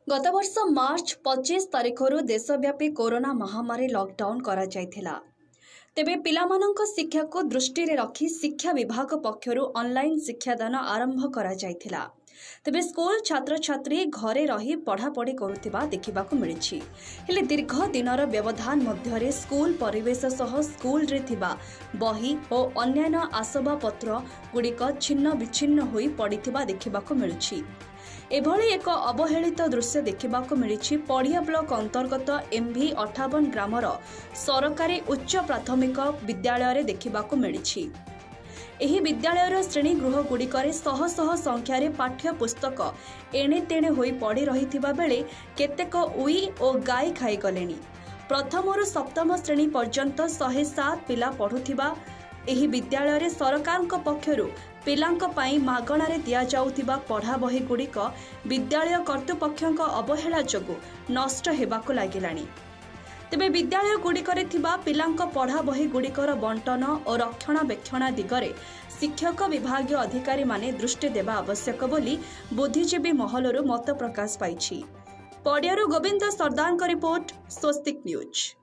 ଗତବର୍ଷ ମାର୍ଚ୍ଚ 25 ତାରିଖରୁ ଦେଶବ୍ୟାପୀ କରୋନା ମହାମାରୀ ଲକଡାଉନ୍ କରାଯାଇଥିଲା। ତେବେ ପିଲାମାନଙ୍କ ଶିକ୍ଷାକୁ ଦୃଷ୍ଟିରେ ରଖି ଶିକ୍ଷା ବିଭାଗ ପକ୍ଷରୁ ଅନଲାଇନ୍ ଶିକ୍ଷାଦାନ ଆରମ୍ଭ କରାଯାଇଥିଲା। ତେବେ ସ୍କୁଲ ଛାତ୍ରଛାତ୍ରୀ ଘରେ ରହି ପଢ଼ାପଢ଼ି କରୁଥିବା ଦେଖିବାକୁ ମିଳିଛି। ହେଲେ ଦୀର୍ଘ ଦିନର ବ୍ୟବଧାନ ମଧ୍ୟରେ ସ୍କୁଲ ପରିବେଶ ସହ ସ୍କୁଲରେ ଥିବା ବହି ଓ ଅନ୍ୟାନ୍ୟ ଆସବାବପତ୍ର ଗୁଡ଼ିକ ଛିନ୍ନ ବିଚ୍ଛିନ୍ନ ହୋଇ ପଡ଼ିଥିବା ଦେଖିବାକୁ ମିଳୁଛି। ଏଭଳି ଏକ ଅବହେଳିତ ଦୃଶ୍ୟ ଦେଖିବାକୁ ମିଳିଛି ପଡ଼ିଆ ବ୍ଲକ ଅନ୍ତର୍ଗତ ଏମ୍ଭି 58 ଗ୍ରାମର ସରକାରୀ ଉଚ୍ଚ ପ୍ରାଥମିକ ବିଦ୍ୟାଳୟରେ ଦେଖିବାକୁ ମିଳିଛି। ଏହି ବିଦ୍ୟାଳୟର ଶ୍ରେଣୀଗୃହଗୁଡ଼ିକରେ ଶହ ଶହ ସଂଖ୍ୟାରେ ପାଠ୍ୟ ପୁସ୍ତକ ଏଣେ ତେଣେ ହୋଇ ପଡ଼ି ରହିଥିବା ବେଳେ କେତେକ ଉଇ ଓ ଗାଈ ଖାଇଗଲେଣି। ପ୍ରଥମରୁ ସପ୍ତମ ଶ୍ରେଣୀ ପର୍ଯ୍ୟନ୍ତ 107 ପିଲା ପଢ଼ୁଥିବା ଏହି ବିଦ୍ୟାଳୟରେ ସରକାରଙ୍କ ପକ୍ଷରୁ ପିଲାଙ୍କ ପାଇଁ ମାଗଣାରେ ଦିଆଯାଉଥିବା ପଢ଼ା ବହିଗୁଡ଼ିକ ବିଦ୍ୟାଳୟ କର୍ତ୍ତୃପକ୍ଷଙ୍କ ଅବହେଳା ଯୋଗୁଁ ନଷ୍ଟ ହେବାକୁ ଲାଗିଲାଣି। ତେବେ ବିଦ୍ୟାଳୟଗୁଡ଼ିକରେ ଥିବା ପିଲାଙ୍କ ପଢ଼ା ବହିଗୁଡ଼ିକର ବଣ୍ଟନ ଓ ରକ୍ଷଣାବେକ୍ଷଣା ଦିଗରେ ଶିକ୍ଷକ ବିଭାଗୀୟ ଅଧିକାରୀମାନେ ଦୃଷ୍ଟି ଦେବା ଆବଶ୍ୟକ ବୋଲି ବୁଦ୍ଧିଜୀବୀ ମହଲରୁ ମତ ପ୍ରକାଶ ପାଇଛି। ପଡ଼ିଆରୁ ଗୋବିନ୍ଦ ସର୍ଦ୍ଦାରଙ୍କ ରିପୋର୍ଟ, ସ୍ୱସ୍ତିକ ନ୍ୟୁଜ୍।